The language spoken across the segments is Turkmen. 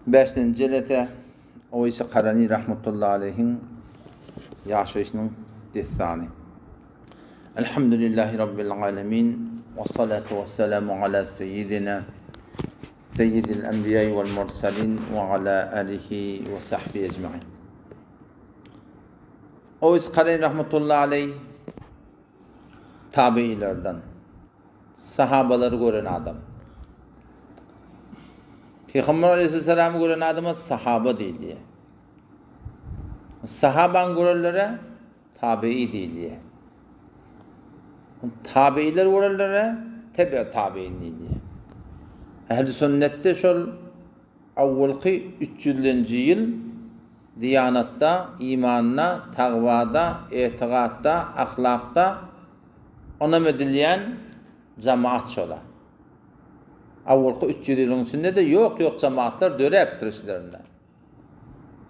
Bäşinji jelese Oweýsi Karani rahmetullahi aleýhiň ýaşaýşynyň dessany. Elhamdülillahi Rabbil alemin we salatu we selamu ala seýidina seýidil enbiýai wal mursalin we ala alihi we sahbihi ecmain. Oweýsi Karani rahmetullahi aleýh tabiilerden. Sahabalary gören adam. Pygamber aleyhissalamy gören adama sahaba diýilýär. Sahabaň görenlere tabi'i diýilýär. Tabiiler görenlere tebe tabiin diýilýär. Ähli sünnetde şol awwalky 300-nji ýyl diýanatda, imanda, tagwada, etigatda, ahlakda Ynam edilýän jamaat şola. Awalky 300 ýylyň içinde-de ýok-ýok jamaatlar döräpdir içlerinde.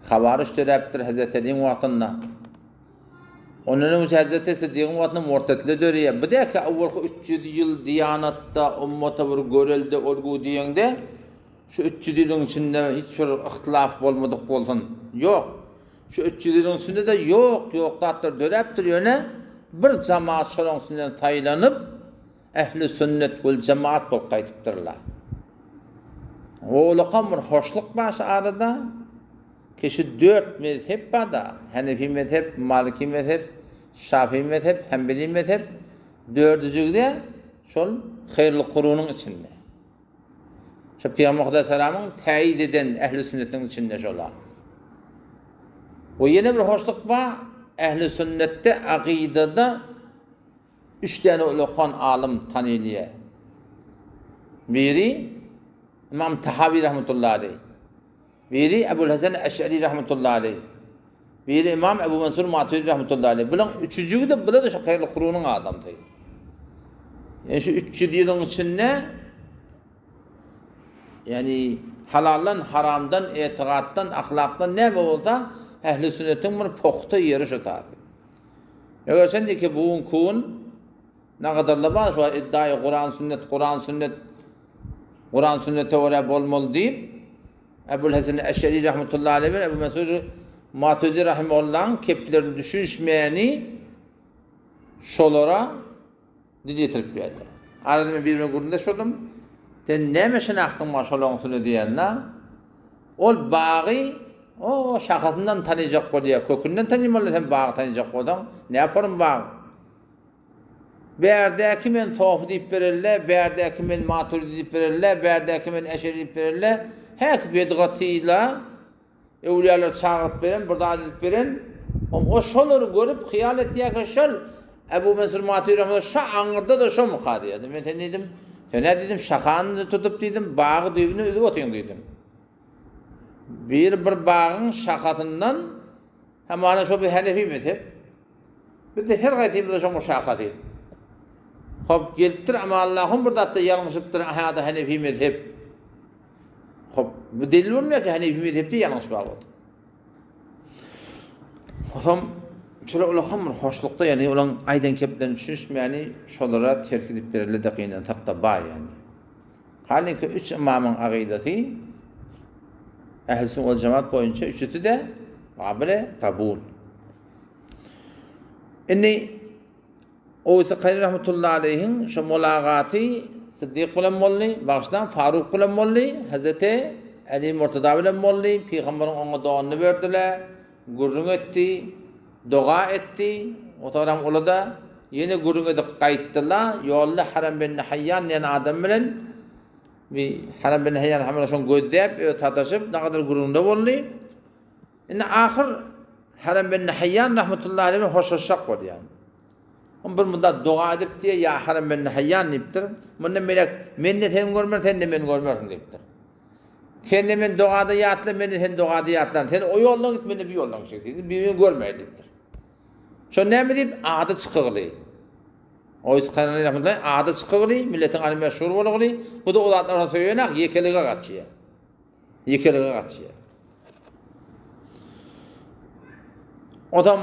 Hawaryş döräpdir Hezreti Aliň wagtynda. Ondan öňçe Hezreti Siddigiň wagtynda murtetler döreýär. Bu däki awalky 300 ýyl diýanatda ummata bir görelde olgu diýeňde şu 300 ýylyň içinde hiç bir yhtylaf bolmadyk bolsun. Ýok. Şu 300 ýylyň içinde-de ýok-ýok zatlar döräpdir, ýöne bir jemaat şolaň içinden saýlanyp, ähli sünnet wel jemaat bolup gaýdypdyrlar. Owlakam bir hoşluk bar şu arada. Ki şu dört mezhep bar-da, Hanefi mezhep, Maliki mezhep, Şafii mezhep, Hanbeli mezhep, dördüjigi-de şol Haýrul Kurunyň içinde. Şu Pygamber Hudaý salamyň täýid eden ähli sünnetiniň içinde şola. We ýene bir hoşluk bar, ähli sünnetde akydada üç däne ulakan alym tanylýar. Biri Imam Tahawi rahmetullahi aleyh. Biri Ebul Hasan Eş'ari rahmetullahi aleyh. Biri Imam Ebu Mansur Maturidi rahmetullahi aleyh. Bulaň üçüjigi-de bular-da şu Haýrul Kurunyň adamsy. Ýani şu 300 ýylyň içinde ýani halaldan, haramdan, etigatdan, ahlakdan näme bolsa ähli sünnetiň bir pugta ýeri şu taýy. Eger sen ki bu gün kun Nagadarlar bar şu iddiaýy Kuran sünnet Kuran sünnet Kuran sünnete görä bolmaly diýip Ebul Hasan Eşeri rahmetullahi aleyh bilen Ebu Mesud Maturidi rahimehullahyň keplerini düşünişmäni şolara dil ýetirip berdi. Arada men birine gürrüňdeş boldum. Sen näme şynahtyň bar şolaryň üstünde diýende, ol bagy o şahasyndan tanyjak bolýar, kökünden tanymaly sen bagy tanyjak bolsaň, näporun bag? Bärdäki men sofy diýip berelle, bärdäki men maturidi diýip berelle, bärdäki men eşeri diýip berelle, häki bedgatyla öwlüýalar çagyryp beren, bir zat edip beren, o şolary görüp hyýal etýärkä şol Ebu Mensur Maturidi rahmetullah şo aňyrda-da şomyka diýýärdi. Men sen diýdim, sen-ä diýdim şahany tutup diýdim, bagy düýbüni üzüp otyň diýdim. Bir bir bagyň şahasyndan hamana şo bir Hanefi mezhep. Biz-de her gaýsymyzda şoň bir şahasy. Hop, gelipdir, amma Allahym bir zatda ýalňyşypdyr, aha-da Hanefi mezhep. Hop, bu delil bolmaýar ki, Hanefi mezhepde ýalňyş bar bolsa. Hosam, şolar ulakam bir hoşlukda, ýagny olaň aýdan keplerini düşünişmäni şolara ters gidip bereli-de gynansak-da bar ýagny. Halyňky üç ymamyň agydasy Ähli sünnet wal jemaat boýunça üçüsi-de gabyle kabul. Indi Owsi Kaýry rahmetullahi aleýhiň şu mulagaty Siddik bilen boldy, bagyşlaň Faruk bilen boldy, Hazreti Ali Murtada bilen boldy, pygamberiň oňa donuny berdiler, gürrüň etdi, doga etdi, otaram ola-da ýene gürrüň edip gaýtdylar, ýolda Haram ben Haýýan diýen adam bilen bir Haram ben Haýýan hamana şoň gözläp, öz sataşyp, nagadar gürrüňde boldy. Indi ahyr Harem bin Haýýan rahmetullahi aleyh bilen hoşlaşjak bolýar. Ol bir muddat doga edip diýýär, ýa Harem bin Haýýan diýipdir. Mundan beýläk men-de seni görmerin, sen-de meni görmersiň diýipdir. Sen-de meni dogada ýatla, men-de seni dogada ýatlaryn. Sen o ýoldan git, men-de bu ýoldan gitjek diýdi. Bir-birini görmeýär diýipdir. Şo näme diýip, ady çykygly. Oýs Karany rahmetullahi ady çykygly, milletiň aly meşhur bolugly. Bu-da o zatlardan söýenak, ýekelige gaçýar. Ýekelige gaçýar. Odam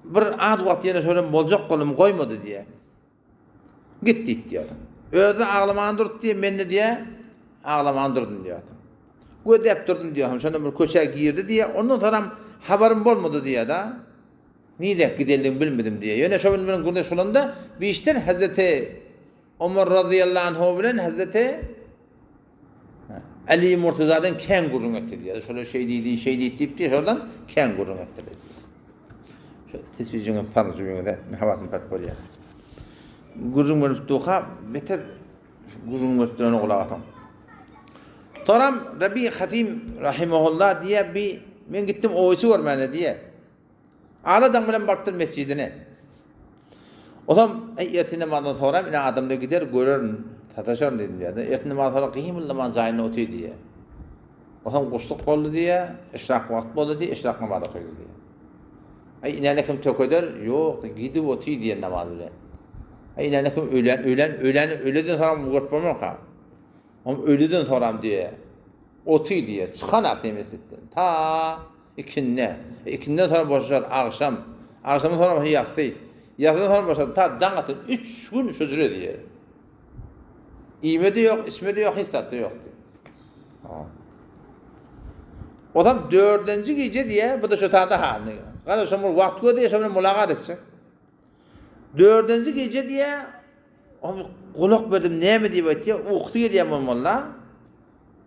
bir az wagt ýene şöyle boljak boldum, goýmady diýýär. Git diýdi diýýär. Özi aglaman durdy diýýär, men de diýýär, aglaman durdum diýýär. Gözläp durdum diýýär. Şonda bir köçä girdi diýýär. Ondan soňam habarym bolmady diýýär-de. Nirä gidendigini bilmedim diýýär. Ýöne şo gün bilen gürleşip bolanda bişter Hazreti Omar razyýallahu anhu bilen Hazreti Ali Murtazadan kän gürrüň etdi diýýär. Şolar şeý diýdi, şeý diýdi diýip diýýär. Şolardan kän gürrüň etdiler. Şu tesbijiňiz salyň jübüňize, hawasyny pert bolýar. Gürrüň berip duha beter gürrüň berip durana gulak asyň. Soram Rabi Hatim rahimehullah diýýär, bi men gitdim Oweýsi görmäne diýýär. Ala daň bilen barypdyr mesjidine. Osam, eý, ertir namazdan soňra ine adamda gider, görerin, sataşaryn diýdim diýýär. Ertir namazdan soňra gymyldaman jaýynda otyr diýýär. Osam guşluk boldy diýýär, eşrak wagt boldy diýýär, eşrak namaz okaýdy diýýär. Eý, inäne kim tökeder? Ýok, gidip otyr diýýär namaz bilen. Eý, inäne kim öýlän, öýlän, öýlän, öýleden soňra görüp bolmarka. Oň öýleden soňram diýýär. Otyr diýýär, çykanak diýýär mesjitden. Ta Ikindi. Ikinden soňra boşaşar, agşam. Agşamdan soňra bolsa ýassy. Ýassydan soňra boşar, ta daň atyn. Üç gün şu jüre diýýär. Iýme-de ýok, içme-de ýok, hiç zat-da ýok diýýär. Ozam dördünji gije diýýär, bu-da şu tada halyny. Gara şo bir wagt gördi, şo bilen mulagat etjek. Dördünji gije diýýär, gulak berdim, näme diýip aýtýar, ukusy gelýär bolmaly-da.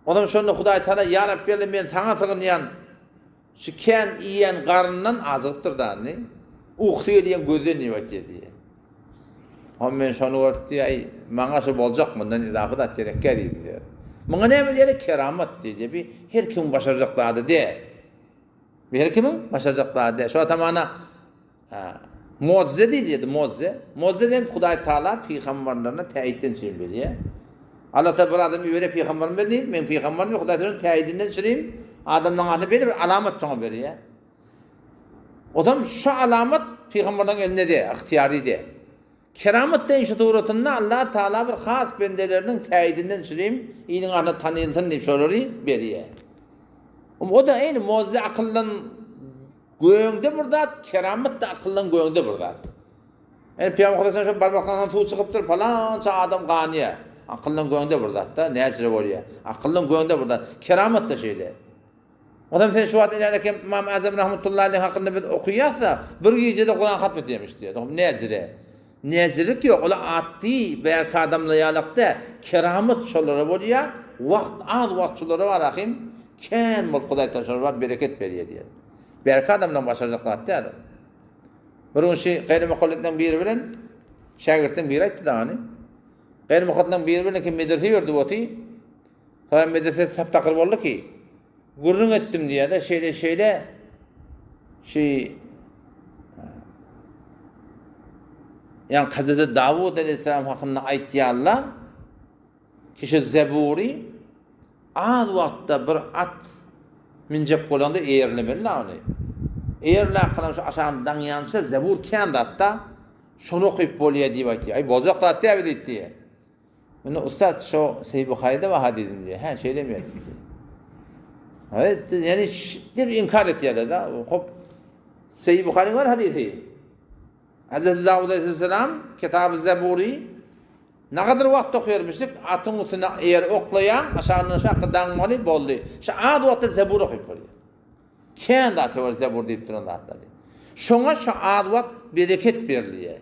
Onam şonda Hudaý Taala Ýa Rabbi Alla men saňa sygynýan şu kän iýen garyndan ajygypdyr da indi. Ukusy gelýän gözden diýip aýtýar diýýär. Hom men şony görüp diýýär, aý maňa şu boljak mundan izafa zat gerekkä diýdim diýýär. Muňa näme diýýärler keramat diýilýär. Bi her kimiň başarjak zady däl. Bi her kimiň başarjak zady däl. Şo tamana Mojize diýilýärdi, mojize. Mojize diýen Hudaý Taala pygamberlerine täýitden çürim berýär. Allah Taala bir adam iberýär pygamberim ben diýip, men pygamberim diýip, Hudaý Taala täýidinden çürim adamlaryň arasynda belli bir alamat şoňa berýär. Ozam şu alamat pygamberleriň elinde de, ygtyýary de. Keramat diýen şu suratynda Allah Taala bir has bendeleriniň täýidinden çürim iliň arasynda tanylsyn diýip şolary berýär. O-da eýni mojize akyldan Göňde bir zat, keramat-da akyldan göňde bir zat. Ýani Pygamber Hudaýdan şo barmaklaryndan suw çykypdyr, palança adam ganýar. Akyldan göňde bir zat-da, näçe bolýar. Akyldan göňde bir zat. Keramat-da şeýle. Onam sen şu wagt inen eken Imam Azam rahmetullahi aleyh hakynda biz okaýarsa, bir gijede Kuran hatm etýärmiş diýýär. Oňa näjire? Näjilik ýok, olar atdy, bärki adamlar ýalak-da, keramat şolara bolýar, wagt az wagt şolara bar ahym, kän bolup Hudaý Taala şolara bar bereket berýär diýýär. Bärki adamlaryň başarjak zat däl ol. Bir gün şi gaýry mukallitleriň biri bilen şägirtleriň biri aýtdy dagany. Gaýry mukallitleriň biri bilen kim medrese ýördi oty. Soň medrese tap takyr boldy ki, gürrüň etdim diýýär-de, şeýle şeýle şi ýa Hazreti Dawud aleyhisselam hakynda aýtýarlar. Kişi Zebury az wagtda bir at münjek bolanda eýerlemeli ony. Eýerläp kalan şu aşagyny daňýança Zebur kän zatda şony okyp bolýar diýip aýtýar. Aý boljak zat däl diýdi diýýär. Munda ussat şo Seýit Buharyda bar diýdim diýýär. Hä şeýlemi diýdi. Evet, ýani bir inkar etýärler da. Hop Seýit Buharyň bar hadisi. Hazreti Dawud aleyhisselam Kitab-ı Zebury nagadyr wagt okýarmyşdyk, atyň üstüne eýer oklaýaň, aşagyndan şakgy daňmaly boldy. Şu az wagtda Zebur okyp bolýar. Kän zat bar Zebur diýip duran zatlary. Şoňa şu az wagt bereket berilýär.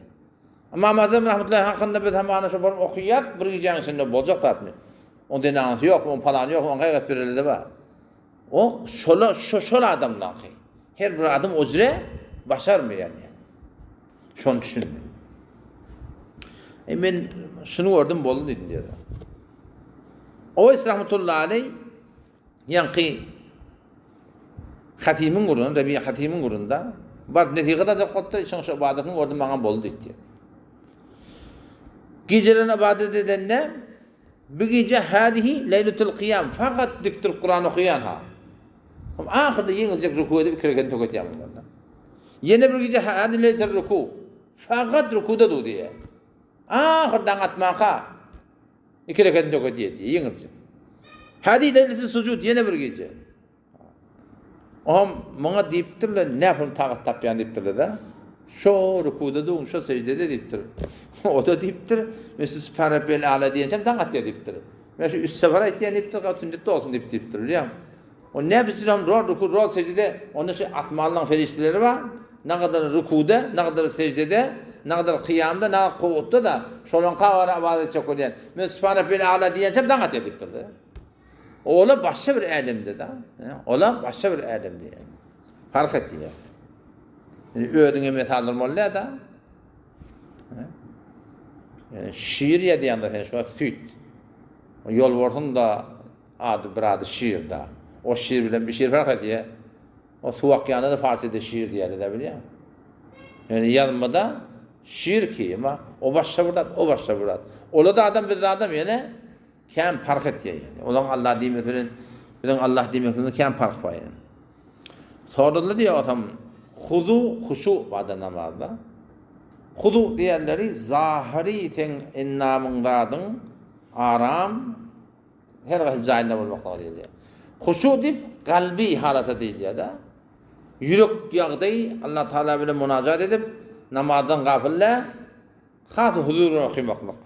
Ymam Azam rahmetullahi hakynda biz hamana şo baryp okaýas, bir gijäň içinde boljak zatmy? Oň denaňsy ýok, oň palany ýok, oň gaýgat bireli-de bar. O şola şo şol adamlaňky. Her bir adam o jüre başarmaýar ýani. Şony düşündim. E men şuny gördüm boldy diýdim diýdi. Oweýs rahmetullahi aleý ýaňky Hatimiň gurunda, Rebi Hatimiň gurunda baryp nesihat aljak bolupdyr, şoň şu ybadatyny gördüm maňa boldy diýdi. Gijelerini ybadat edende Bu gije hadihi leýletul kyýam fakat dik durup Kuran okaýan ha. Hom ahyrda ýeňiljek ruku edip iki reketini töketýän bolanda. Ýene bir gije hadi leýletul ruku fakat rukuda dur diýýär. Ahyr daň atmaka iki reketini töketýär diýýär ýeňiljek. Hadi leýletul sujud ýene bir gije. Oňam muňa diýipdirler, näpul tagat tapýan diýipdirler-de. Şo rukuda duň, şo seždede diýipdir. O-da diýipdir, men siz Sübhan Rabbiyel Ala diýençäm daň atýar diýipdir. Men şu üç sefer aýtýan diýipdir, gaty sünnet bolsun diýip diýipdir, bilýäňmi? O ne biçiram rol ruku, rol sejdede, onda şu asmanlaryň perişdeleri bar, nagadar rukuda, nagadar sejdede, nagadar kyýamda, nagadar kuwwatda-da şolaňka gara ybadat etjek bolýan. Men Subhan Rabbil Ala diýençäm daň atýar diýipdir-de. Ola başga bir älemde-de. Ola başga bir älemde ýani. Fark etýär. Ýani özüňe mesal durmaly däl-de. Ýani şir ýazýanda sen şu süýt. Ýolbarsyň da ady bir ady şir-da. O şir bilen bir şir fark etýär. O suw akýanda-da farsyda şir diýýärler-dä bilýäňmi? Ýöne ýazmada şir ki, emma o başga bir zat, o başga bir zat. Ola-da adam, biz-de adam, ýöne kän parh etýär ýöne. Olaň Allah diýmesi bilen biziň Allah diýmekligimiz kän parh bar ýöne. Soruldy diýýär otam huzu, huşu barda namazda. Huzu diýenleri zahyry seň endamyň zadyň aram Her haýsy jaýynda bolmaklyga diýilýär. Huşu diýip kalby halata diýilýär-de. Ýürek ýagdaý Allah Taala bilen munajat edip, namazdan gafyl däl, has huzur bilen okymaklyk.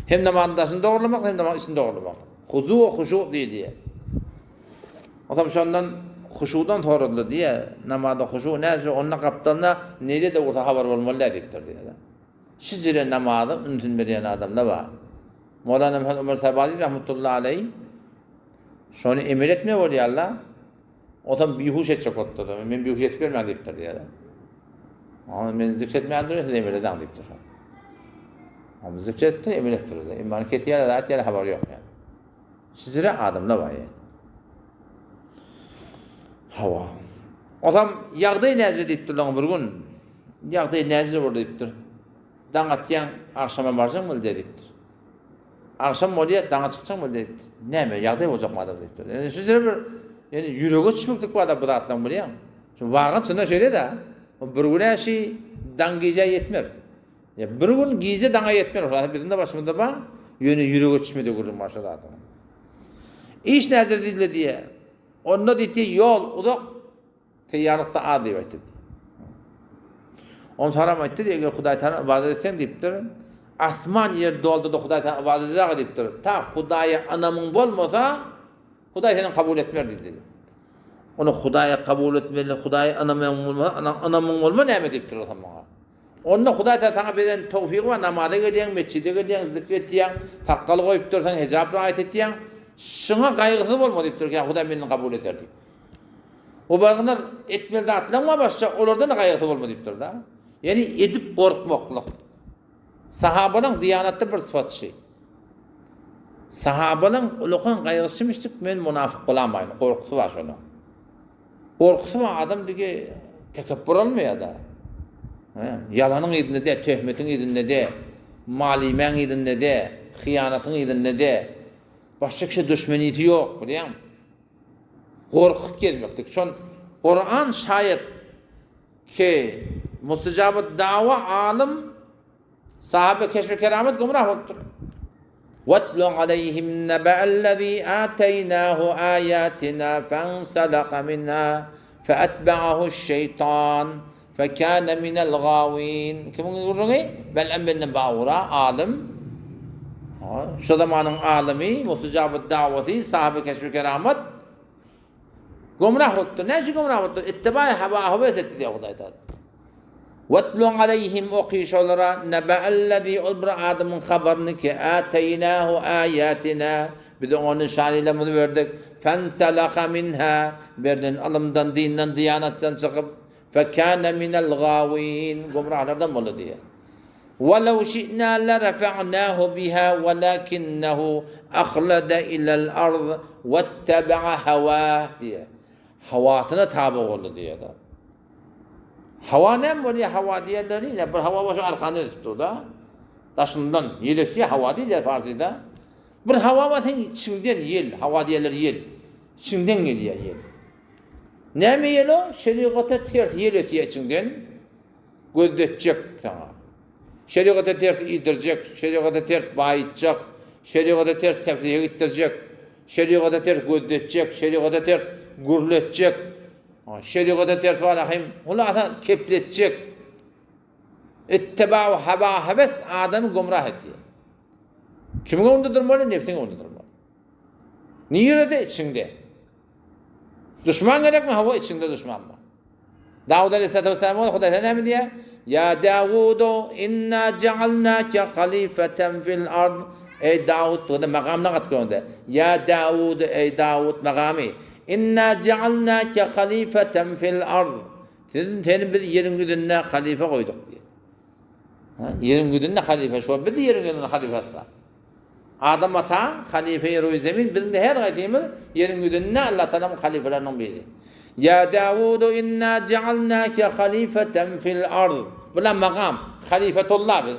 Hem namazyň daşyny dogurlamak, hem namazyň içini dogurlamaklyk. Huzu we huşu diýilýär. Otam şondan huşudan soraldy diýýär. Namazda huşu näçe, onda gapdalynda nede-de bolsa habar bolmaly däl diýipdir diýýär. Şijire namaza ünsüni berýän adamlar bar. Mowlana Muhammed Ömer Sarbazi rahmetullahi aleý şony emel etme bolýarlar. Otam bihuş etjek bolupdyr. Men bihuş etip bermän diýipdir diýýär. Ony men zikr etmän durýan, siz emel edäň diýipdir. Ony zikr etdi, emel etdirdi. Imany kesýär, zat ýaly habary ýok ýa. Şijire adamlar bar ýa. Hawa. Otam ýagdaý näce diýipdirler bir gün. Ýagdaý näce boldy diýipdir. Daň atýaň, agşama barjaň boldy diýipdir. Agşam bolýar, daňa çykjaň boldy diýipdir. Näme, ýagdaý boljak madam diýipdir. Ýani şu ýere bir ýani ýürege düşmeklik bar-da bu zatlaryň bilýäň. Şu waga çynda şeýle-de. Bir gün äşi daň gijä ýetmer. Ýa bir gün gije daňa ýetmer. Hulasa biziň-de başymyzda bar. Ýöne ýürege düşmedi gürrüň bar şu zadyň. Iş näzir diýdiler diýe. Onda diýdi, ýol uzak, Teýýarlykda az diýip aýtdy. Onsoň haram aýtdy, eger Hudaý Taala ybadat etseň diýipdir. Asman ýer doldy-da Hudaý Taala ybadat edäge diýipdir. Ta Hudaýa ynamyň bolmasa, Hudaý seni kabul etmer diýdi. Ony Hudaýa kabul etmeli, Hudaýa ynamyň bolmasa, ynamyň bolma näme diýipdir o maňa. Onda Hudaý Taala saňa beren towfygy bar, namaza gelýäň, metjide gelýäň, zikr etýäň, sakgal goýup dursaň, hijap raýat etýäň. Şuňa gaýgysyz bolma diýipdir, ýa Hudaý menden kabul eder diýip. O bargynar etmeli zatlaň bar başga, olardan-da gaýgysyz bolma diýipdir-da. Ýagny edip gorkmaklyk. Sahabalaň diýanatda bir sypaty şi. Sahabalaň ulakan gaýgysy şimişdik, men munafyk bolamaýyn, gorkusy bar şonuň. Gorkusy bar adam digi tekepbur olmaýar-da. Ýalanyň yzynda de, töhmetiň yzynda de, mal iýmäň yzynda de, hyýanatyň yzynda de. Başga kişä duşmeniti ýok, bilýäňmi? Gorkup gezmeklik. Şon Kuran şaýat ki mustajabat dawa alym sahabe keşfi keramet gumrah bolupdyr. Watlu aleýhim neba'ellezî âteynâhu âyâtinâ fenselaka minhâ feetba'ahu'ş-şeytan fekâne minel gâwîn. Kimiň gürrüňi? Bel'em bin Baura alym. Şo zamanyň alymy, mustajabat dawaty, sahabe keşfi keramat gumrah bolupdyr. Näme üçin gumrah bolupdyr? Ittibaý hawa hawes etdi diýýär Hudaý Taala. Watlu aleýhim oky şolara neba'ellezî ol bir adamyň habaryny ki âteýnâhu âyâtinâ biz oňa nyşanylarymyzy berdik. Fenselaka minhâ berlen ylymdan, dinden, diýanatdan çykyp fekâne minel gâwîn gumrahlardan boldy diýýär. Welew şi'nâ lerefe'nâhu bihâ welakinnehu ahlada ilel ard wettebe'a hewâh diýýär. Hawasyna taby boldy diýýär. Hawa näme bolýar? Hawa diýenleri ine bir hawa bolsa arkanda ösüp dur-da. Daşyndan ýel ösýär, hawa diýilýär farsyda. Bir hawa bar seň içiňden ýel, hawa diýenleri ýel. Içiňden gelýär ýel. Näme ýel o? Şerigata ters ýel ösýär içiňden. Gözletjek saňa. Şerigata ters iýdirjek, şerigata ters baýytjak, şerigata ters tefrihe gitdirjek, şerigata ters gözletjek, şerigata ters gürletjek. Şerigata ters bar hem hulasa kepletjek. Ittibau haba hebes adamy gumrah etýär. Kimiň öňünde durmaly? Nefsiň öňünde durmaly. Nirede? Içiňde. Duşman gerekmi? Hawa, içiňde duşman bar. Dawud aleyhissalatu vesselam bolsa Hudaý sen näme diýýär? Ýa Dawudu inna ja'alnaka halifatan fil ard. Eý Dawud, bu da magamyna gat göründe. Ýa Dawud, eý Dawud magamy. Inna ja'alnaka halifatan fil ard. Siz seni biz ýeriň ýüzünde halife goýduk diýýär. Ha, ýeriň ýüzünde halife, şo biz ýeriň ýüzünde halifasy. Adam ata, halife-i ruý zemin, biziň-de her haýsymyz ýeriň ýüzünde Allah Tagalaň halifalarynyň biri. Ýa Dawudu inna ja'alnake halifeten fil ard. Bular magam, halifetullah biz.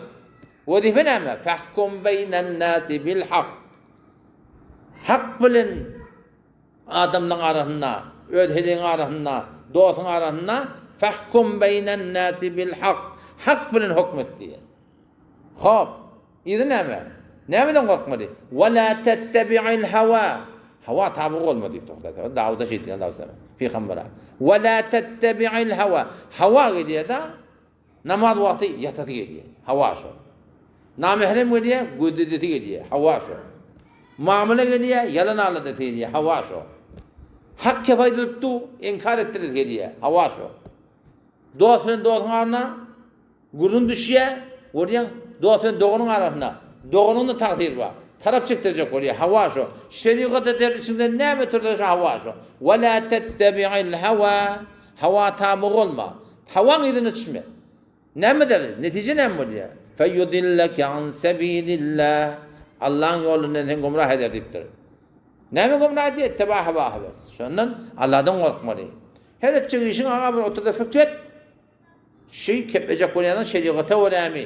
Wezipe näme? Fahkum beýnen nasi bil hak. Hak bilen adamlaryň arasynda, öz heleýiň arasynda, dostuň arasynda fahkum beýnen nasi bil hak. Hak bilen hökm et diýýär. Hop. Yzy näme? Nämeden gorkmaly? Ve la tettebi'il hawa. Hawa taby bolma diýipdir Hudaý Tagala. Dawuda şeý diýýär Dawut aleyhisselam. Pygambere. Ve la tettebi'il hawa. Hawa gelýär-de, namaz wagty ýatasy gelýär. Hawa şo. Namährem gelýär, gözledesi gelýär. Hawa şo. Mamla gelýär, ýalan aladasy gelýär. Hawa şo. Hak kep aýdylyp dur, inkar etdiresi gelýär. Hawa şo. Dost bilen dostuň arasynda Gürrüň düşýär, görýäň, dost bilen doganyň arasynda. Doganyňda tagsyr bar. Tarap çekdirjek bolýar, hawa şo. Şerigata ters içiňden näme tursa şo hawa şo. Ve la tettebi'il hawa, hawa taby bolma. Hawaň yzyna düşme. Näme eder? Netije näme bolýar? Feyudilleke an sebilillah. Allaň ýolundan seni gümrah eder diýipdir. Näme gümrah edýär? Itteba hawa hewes. Şondan Allahdan gorkmaly. Her etjek işiň aga bir otur-da pikir et. Şeý keplejek bolýanyň şerigata görämi?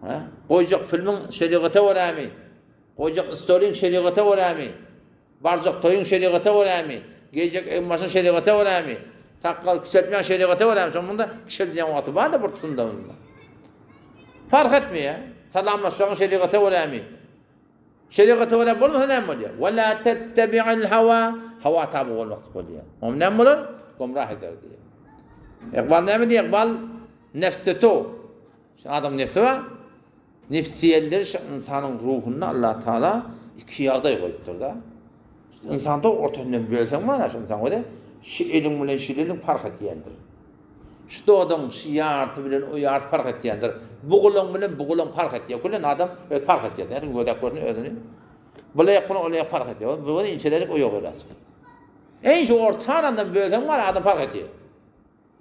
Ha? Goýjak filmiň şerigata görämi? Goýjak stolyň şerigata görämi? Barjak toýuň şerigata görämi? Geýjek egin-başyň şerigata görämi? Sakgal kiçeltmäň şerigata görämi? Şoň munda kiçeldýän wagty bar-da bir tutumda munda. Parh etmeýär. Salamlaşjagyň şerigata görämi? Şerigata görä bolmasa näme bolýar? Ve la tettebi'il hawa, hawa taby bolmaklyk bolýar. Oňa näme bolar? Gomrah eder diýýär. Ykbal näme diýýär? Ykbal nefsi to. Şu adam nefsi bar. Nefsiýelleri şu ynsanyň ruhunda Allah Taala iki ýagdaý goýupdyr da. Ynsanda ortasyndan bölseň bar şu ynsan özi şu eliň bilen şu eliň parh etýändir. Şu dodagyň şu ýarysy bilen o ýarysy parh etýändir. Bu gulaň bilen bu gulaň parh etýär. Külen adam öz parh etýär. Näçe gödek görsün özüni. Bu aýak bilen ol aýak parh etýär. Bu inçelejik o ýok biraz. Eý şu orta arandan bölseň bar adam parh etýär.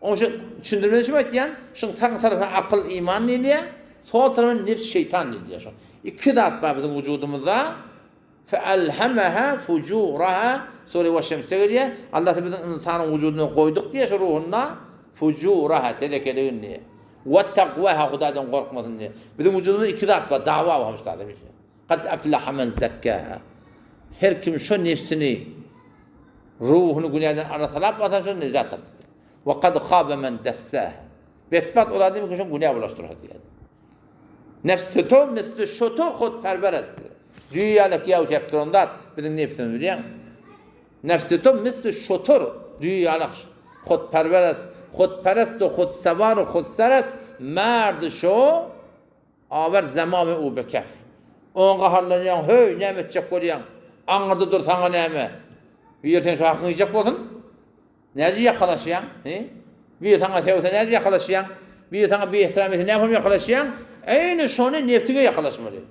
Oň şu düşündirmesi üçin aýtýan, şuň sag tarapyna akyl, iman diýilýär, sol tarapyna nefs, şeýtan diýilýär. Şu iki zat bar biziň wujudymyzda. Feelhemeha fujuraha Sure we Şemsde gelýär. Allah biziň ynsanyň wujudyna goýduk diýýär şu ruhunda fujuraha telekeligini diýýär. We takwaha Hudaýdan gorkmasyny diýýär. Biziň wujudymyzda iki zat bar, dawa bar şu zada bir. Kad aflaha men zekkaha. Her kim şu nefsini ruhuny günäden arassalap alsa şo nejat tapyp. We kad khaba men dassaha. Betbagt ol adam ki şo günä bulaşdyrsa diýýär. Nefsi to misli şotur hutperwer est. Düýe ýalak ýawşap duran zat biziň nefsimiz bilýäň. Nefsi to misli şotur düýe ýalak hutperwer est. Hutperest we hutsewar we hutser est. Merdi şo awer zemamy u be kef. Oňa gaharlanýaň, höý, näme etjek bolýaň? Aňyrda dur, saňa näme? Bu ýer sen şu hakyňy iýjek bolsun. Näce ýakalaşýaň? He? Biri saňa sögse näce ýakalaşýaň? Biri saňa biehtiram etse näme ýakalaşýaň? Eýni şony nefsiňe ýakalaşmaly.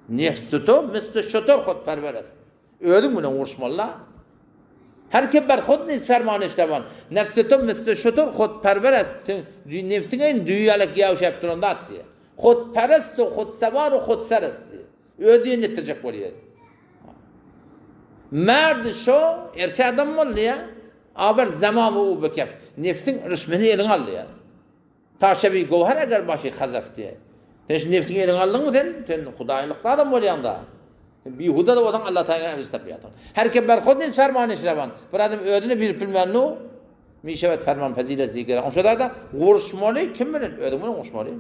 Nefsi to misli şotor hutperwer est. Özüň bilen uruşmaly-la. Her kim ber hut niz ferman işlewan. Nefsi to misli şotor hutperwer est. Nefsiň eýni düýe ýalak ýawşap duran zat diýýär. Hutperest we hutsewar we hutser est diýýär. Öz diýenini etdirjek bolýar. Merdi şo, erkek adam bol diýýär. Awer zamamy u bekef. Nefsiň rişmini eliňe al diýýär. Ta şebi gowhar eger başy hazaf diýýär. Sen şu nefsiňi eliňe aldyňmy sen? Sen hudaýlykda adam bolýaň-da. Sen bihuda-da bolsaň Allah Tagaladan rişt tapýarsyň. Her kim ber hud niz fermany şrewan. Bir adam özüne bilip bilmän nu, mişewet ferman fezilet zikere. Onşa-da uruşmaly kim bilen? Özüň bilen uruşmaly.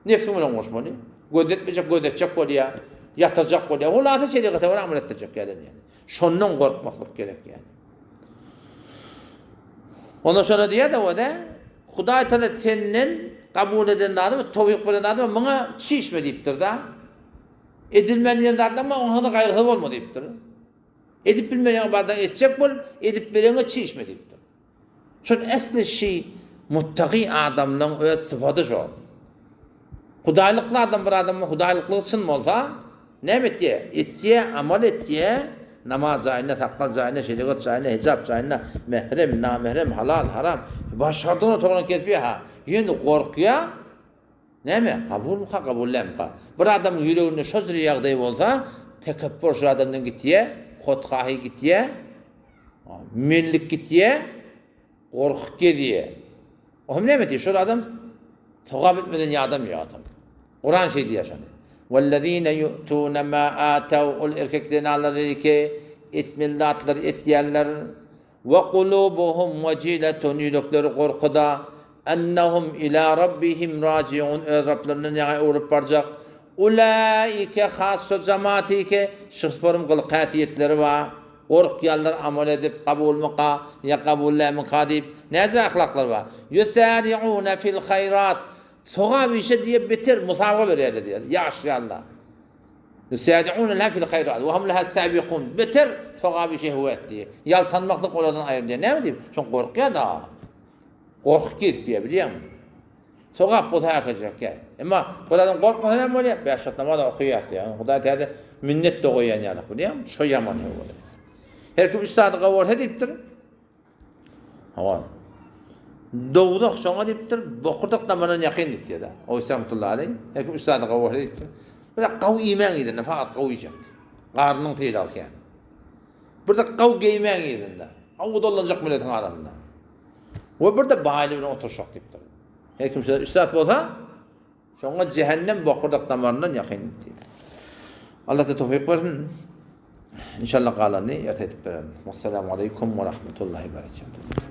Nebsiň bilen goşmaly. Gözetmejek gözetjek bolýar, ýatyrjak bolýar. Hulasy şerigata görä amal etdirjek ýaly ýani. Şondan gorkmaklyk gerek ýani. Onda şona diýýär-de o-da, Hudaý Taala senden kabul eden zady we towfyk beren zady muňa çişme diýipdir-de. Edilmeli diýen zatlaryň oňa gaýgysyz bolma diýipdir. Edip bilmeýän ybadatyňy etjek bol, edip bileňe çişme diýipdir. Şol esli şi muttaky adamlaň öz sypaty şo. Hudaýlykly adam bir adamyň hudaýlyklygy çyn bolsa, näme etýä? Etýä, amal etýä, namaz jaýynda, sakgal jaýynda, şerigat jaýynda, hijap jaýynda, mährem, namährem, halal, haram, başardygyna togran kesipýä ha. Ýöne gorkýa, näme, kabulmyka, kabul dälmika? Bir adamyň ýüreginde şo jüre ýagdaý bolsa, tekepbur şol adamdan gitýä, hothahy gitýä, Menlik gitýä, gorkup gezýä. O hem näme diýýär? Şol adam sogap etmeden ýadam ýok adam. Kuran şeý diýýär şony. Wellezine yu'tuna ma ataw ol erkek zenanlar ki etmeli zatlary etýärler. We kulubuhum wajilatun ýürekleri gorkuda. Ennehum ila rabbihim rajiun öz Rablaryndan ýaňa öwrülip barjak. Ulaike has şo jamatyke şyhsporum gylyk-häsiýetleri bar. Gorkýanlar amal edip kabulmyka ýa kabul dälmika diýip näce ahlaklar bar. Ýusari'une fil haýrat sogap işe diýip beter musabaga berýärler diýýär. Ýaşýarlar. Ýusari'une la fil haýrat we hum laha sabikun beter sogap işe höwes diýip. Ýaltanmaklyk olardan aýrylýar. Näme diýip? Şoň gorkýar-da. Gorkup gezip ýör bilýäňmi? Sogap bolsa äkejek ýa. Emma bir adam gorkmasa näme bolýar? Bäş wagt namaz okaýar ýa. Hudaý täze minnet-de goýýan ýaly bilýäňmi? Şo ýaman bolýar. Her kim üç zady gowy görse diýipdir. Hawa. Dowzah şoňa diýipdir, bokurdak damardan ýakyn diýipdir-de. Oýsa rahmetullahi aleý. Her kim üç zady gowy görse diýipdir. Bir gawy iýmäň ýerinde, fakat gawy iýjek. Garnyň sylagy kän. Bir-de gawy geýmäň ýerinde. Aw dolanjak milletiň arasynda. We bir-de baýly bilen oturyşak diýipdir. Her kim şeýle üç zat bolsa, şoňa jähennem bokurdak damaryndan ýakyn diýip. Allah da towfyk bersin. İnşallah galanyny erte edip bererin. Wassalamu aleýkum we rahmetullahi berekatuh.